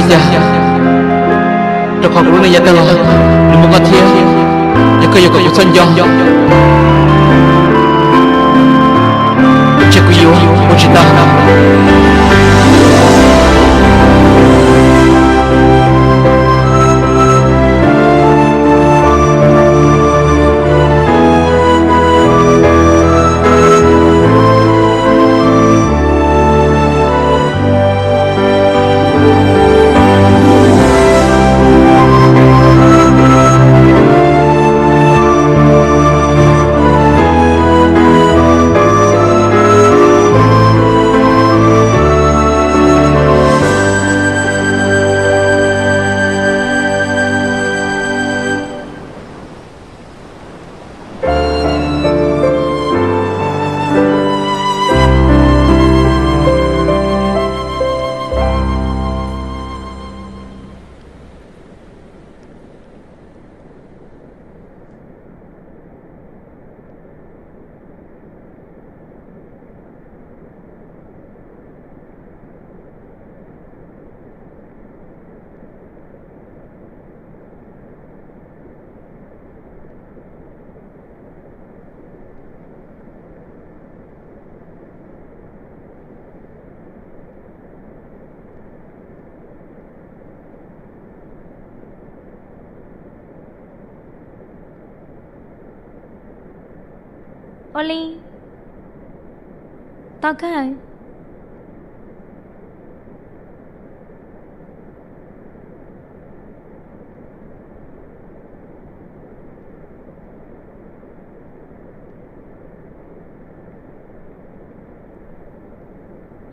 Cas, rau qhov kuv lub neej yav tag los nws muaj koj thiab, yog koj yuav kom kuv txhob nco, ces kuv yuav ua tsis tau. Ua li, tau kawg.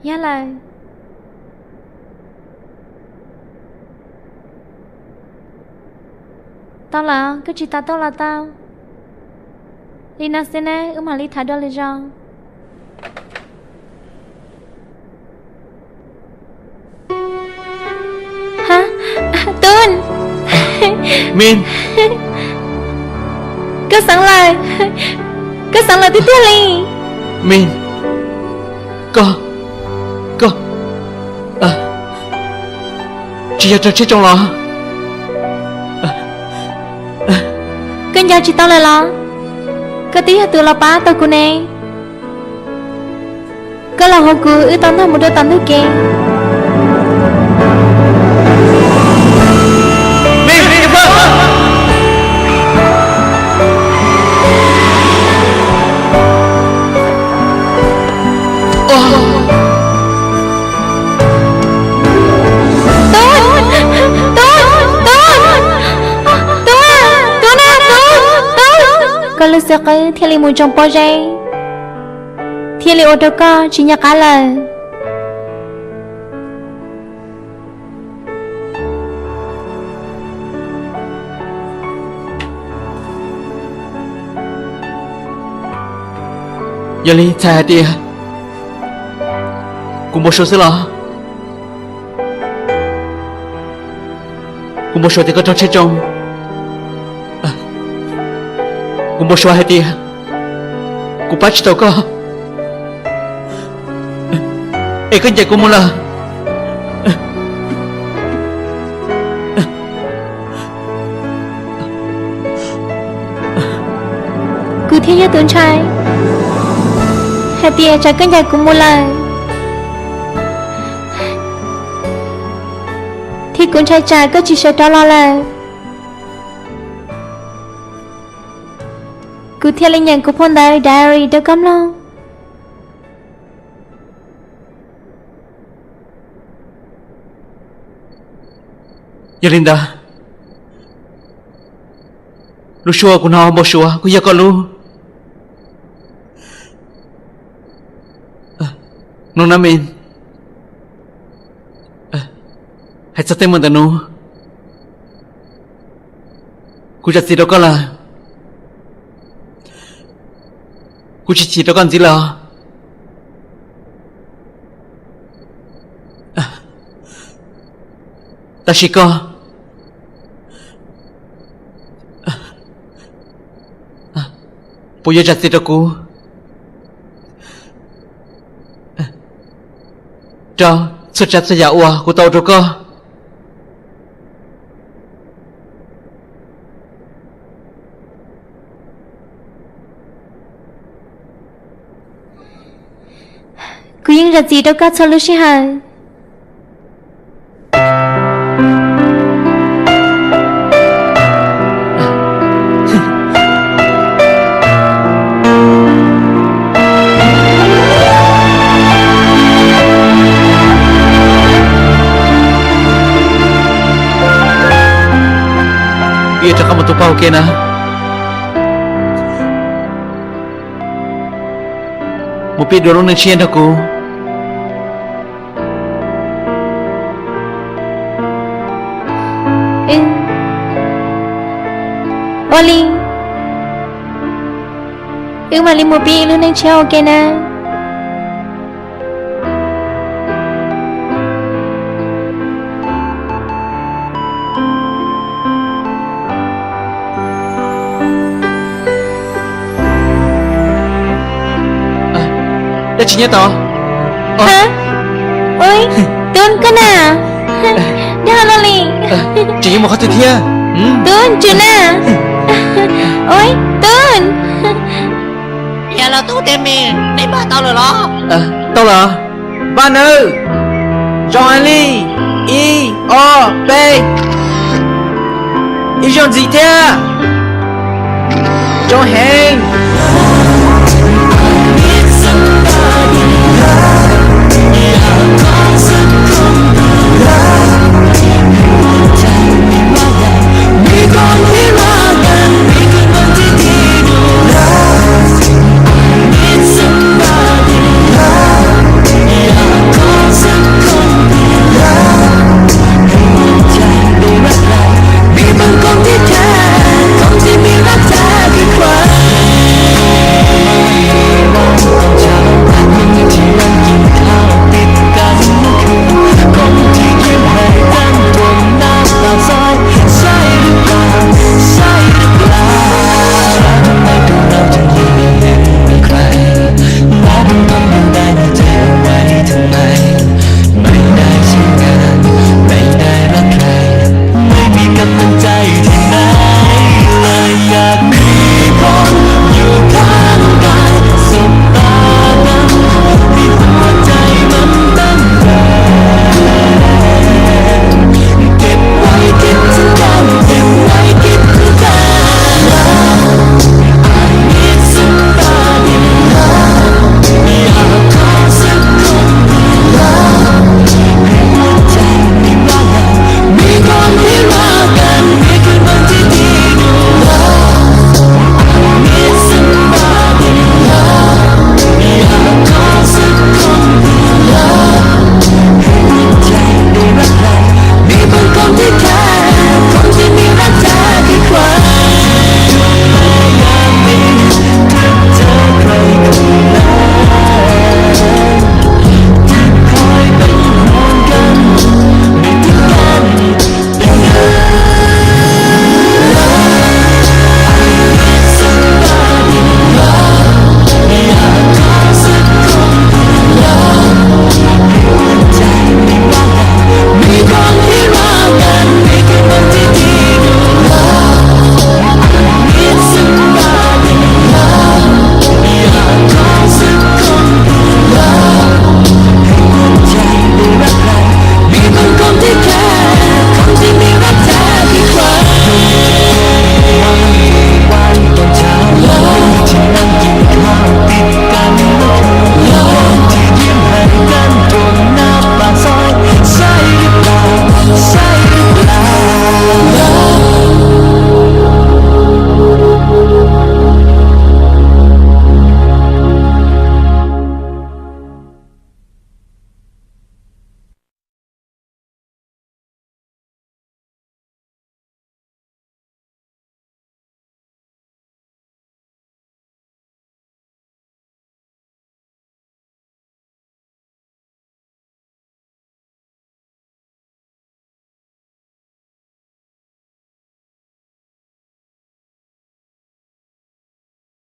Yog lawm. Tau lawm, koj tsis tau tuaj los tau. Li no xwb na, wb mam li tham dua lwm zaus. Tub, Min, koj xeev lawm, koj xeev lawm tiag tiag li. Min, koj, koj tsis yog raug tsheb tsoo los? Koj nco tsis tau lawm los? Koj twb yog tus los pab tau kuv ne. Koj los hauv kuv wb tau ntog mus rau tom ntug kev. Tub, tub, tub, tub, tub na, tub, tub. Koj lub xwb qwb thiaj li mus tsoo pob zeb, thiaj li ua rau koj tsis nco qab lawm. Yog li txhais hais tias kuv npau suav xwb los? Kuv npau suav tias koj raug tsheb tsoo. Kuv npau suav hais tias kuv pab tsis tau koj, es koj ncaim kuv mus lawm. Kuv thiaj yog tus ntshai hais tias tsam koj ncaim kuv mus lawm, thiab kuv ntshai tsam koj tsis sawv rov los lawm, kuv thiaj li nyeem kuv phau ntawv diary rau koj mloog. Yog li ntawd, lub suab kuv hnov npau suav kuj yog koj lub. Mloog na Min, hais txog tej mus ntawm nuav, kuv zam txim rau koj lawm. Kuv tsis chim rau koj ntxiv lawm. Tab sis koj puas yuav zam txim rau kuv, rau txhua tsav txhua yam uas kuv tau ua rau koj? Yeej zam txim rau koj txhua lub sij hawm. Peb yuav rov qab mus tu pab ua ke na. Mus pib dua lub neej tshiab nrog kuv. Ua li, wb mam li mus pib ib lub neej tshiab ua ke na. Dab tsi nyob tod? Ua, Tub koj na. Dag los li. Tseem yuav mus qhov twg thiab? Tub, tsum na. Ua, Tub. Yog los Tub Tev Meem, neb npaj tau lawm los? Tau lawm. Npaj nawb. Zoo heev li. Ib, ob, peb. Ib zaug ntxiv thiab. Zoo heev.